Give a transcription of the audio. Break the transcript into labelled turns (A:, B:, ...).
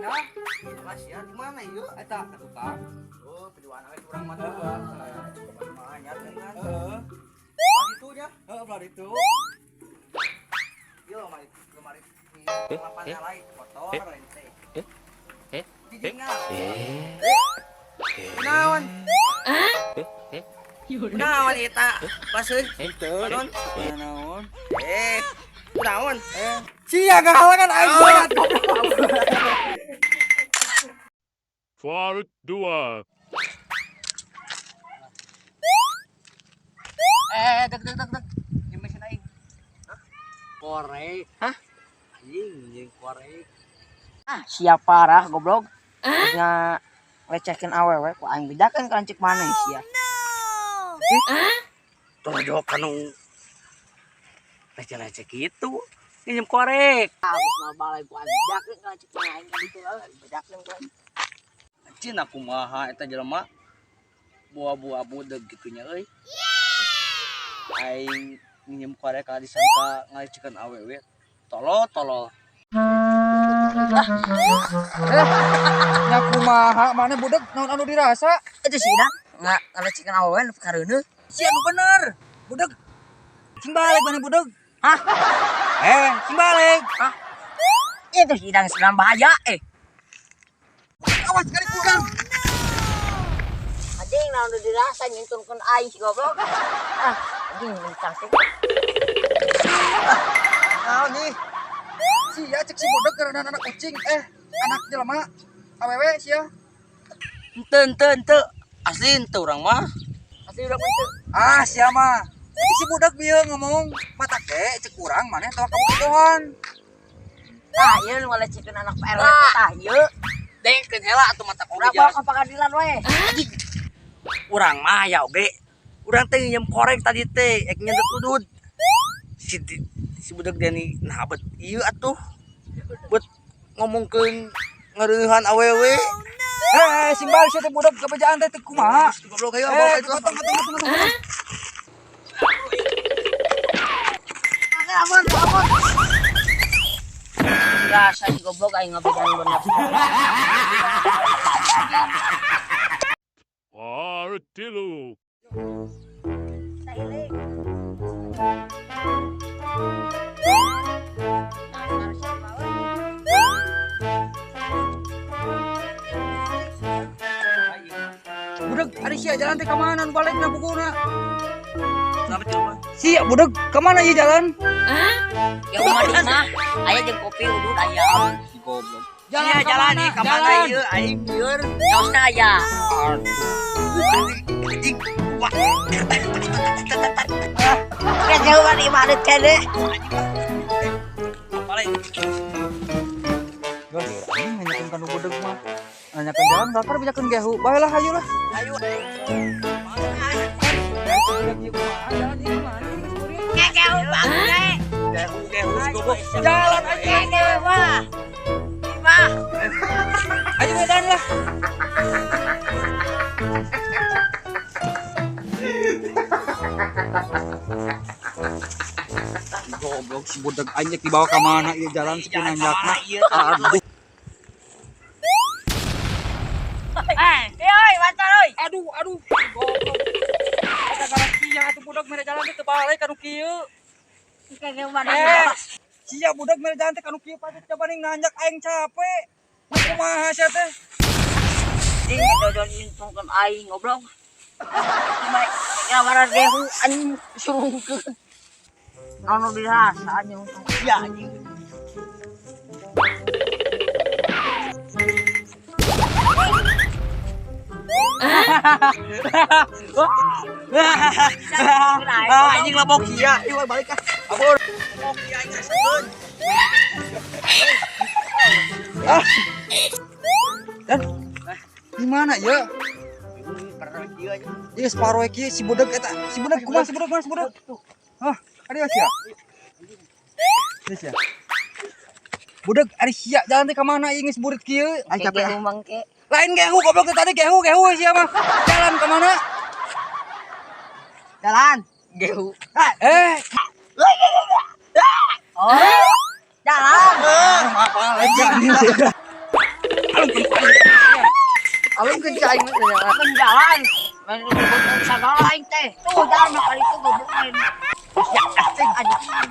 A: Pindah.
B: Mas ya di mana ieu?
A: Eta ka tukang.
B: Oh, piduan we urang mah.
A: Heeh.
B: Banyak dengan.
A: Heeh.
B: Belah itu nya.
A: Heeh, belah itu.
B: Ieu lemari lemari lapan lain kotor lain teh. Jijingna. Kunaon? Kunaon eta? Paseuh.
A: Henteu.
B: Naon?
A: Naon?
B: Eh, kunaon?
A: Eh, sia ngahalangan aing berat goblok.
C: Part 2.
B: Eh, deg deg deg deg. Di mesin aing. Korek.
D: Hah?
B: Anjing, anjing korek.
D: Ah, siap parah goblok. Terusnya lecehkeun awewe ku aing bedakeun ka lanceuk maneh sia.
B: Tojok kanu receh-receh gitu. Nginjem korek.
D: Ah, geus mah balik ku aing bedakeun ka lanceuk maneh aing ka ditu lah bedakeun ku aing.
B: Cina kumaha eta jelema buah-buah budeg gitunya euy. Aing nginjem korek ka disangka ngalecehkeun awewe. Tolol tolol.
A: Nya kumaha maneh budeg naon anu dirasa?
D: Itu si Idang ngalecehkeun awewe nu kareuneuh.
A: Sia nu bener. Budeg. Sing balik maneh budeg.
D: Hah?
A: Eh, sing balik.
D: Hah? Itu si Idang sedang bahaya eh.
A: Awas kali kurang.
D: Anjing naon nu dirasa nyuntunkeun aing si goblok. Ah, anjing mencang teh.
A: Naon nih? Sia cek si budeg karena anak kucing eh anak jelema awewe sia.
B: Henteu henteu henteu. Asli henteu urang mah.
D: Asli urang teu.
A: Ah, sia mah. Cek si budak bieu ngomong mata ke cek urang maneh tong kabogohan.
D: Tah, ieu nu ngalecehkeun anak Pak RW teh tah ieu.
B: Dengkeun heula atuh mata
D: Urang
B: oge
D: bawa
B: jelas.
D: ka pengadilan we.
B: Urang mah ya oge. Urang teh nginjem korek tadi teh ek nyendet udud. Si si budak Deni nah bet ieu atuh. Bet ngomongkeun ngareuhan awewe.
A: Eh, sing balik sia teh budak kabejaan teh teu kumaha.
B: Goblok ayo bawa
A: Eh,
B: itu.
A: potong potong potong potong.
D: Ampun, ampun. Dirasa si goblok aing ngabedain bener.
C: Part 3.
A: Budak ari sia jalan teh ka mana nu balikna buguna?
B: Kenapa coba?
A: Sia budak ka mana ieu jalan?
D: Ya umah di imah, aya jeung kopi udud aya.
B: Si goblok.
A: Jalan
B: Sia
A: ka
B: jalan
A: mana?
B: nih ka mana
A: Jalan.
B: ieu aing lieur.
D: Saosna aya.
B: Aduh. Anjing. Wah.
D: Ya jauh kan imah deut kene.
B: Balik.
A: Geus, anjing nanyakeun ka nu budeg mah. Nanyakeun jalan bakar bejakeun gehu. Bae lah hayu lah.
B: Ayo.
A: Budak ieu kumaha jalan ieu kumaha geus kuring.
D: Gehu bangke.
B: Gehu gehu si goblok.
A: Jalan aja.
D: Gehu mah. Imah.
A: Ayo wedan lah. Goblok si budak anjek dibawa ke mana ieu jalan si nanjakna. Aduh.
D: Eh, euy, macan euy.
A: Aduh, aduh. Goblok. Eta gara sia atuh budak mere jalan teh teu balik kanu kieu.
D: Gehu mana?
A: Eh, sia budak mere jalan teh kanu kieu pasti coba ning nanjak aing capek. Nah, kumaha sia teh?
D: Anjing dodol nyuntunkeun aing goblok. Imah ngawaran gehu anjing surungkeun. Naon nu dirasa anjing untung.
B: Ya anjing. Ah, anjing labok sia. Ieu balik ah. Abur. Labok sia aing rasakeun.
A: Ah. Dan di mana ya?
B: Pernah kieu anjing.
A: Ieu separoh kieu si budak eta. Si budak kumaha si budak mana si budak? Hah, ari sia. Ari sia. Budak ari sia jalan teh ka mana ieu geus burit kieu? Aing capek.
D: Gehu mangke.
A: Lain gehu goblok teh tadi gehu gehu sia mah. Jalan ka mana?
D: Jalan. Gehu.
A: Eh,
D: Oh. Jalan.
A: apa lagi?
B: Tungkeun ka aing mah.
D: Kan jalan. Main ribut sagala aing teh. Tuh jalan mah kali itu goblok lain.
B: Ya,
D: Anjing.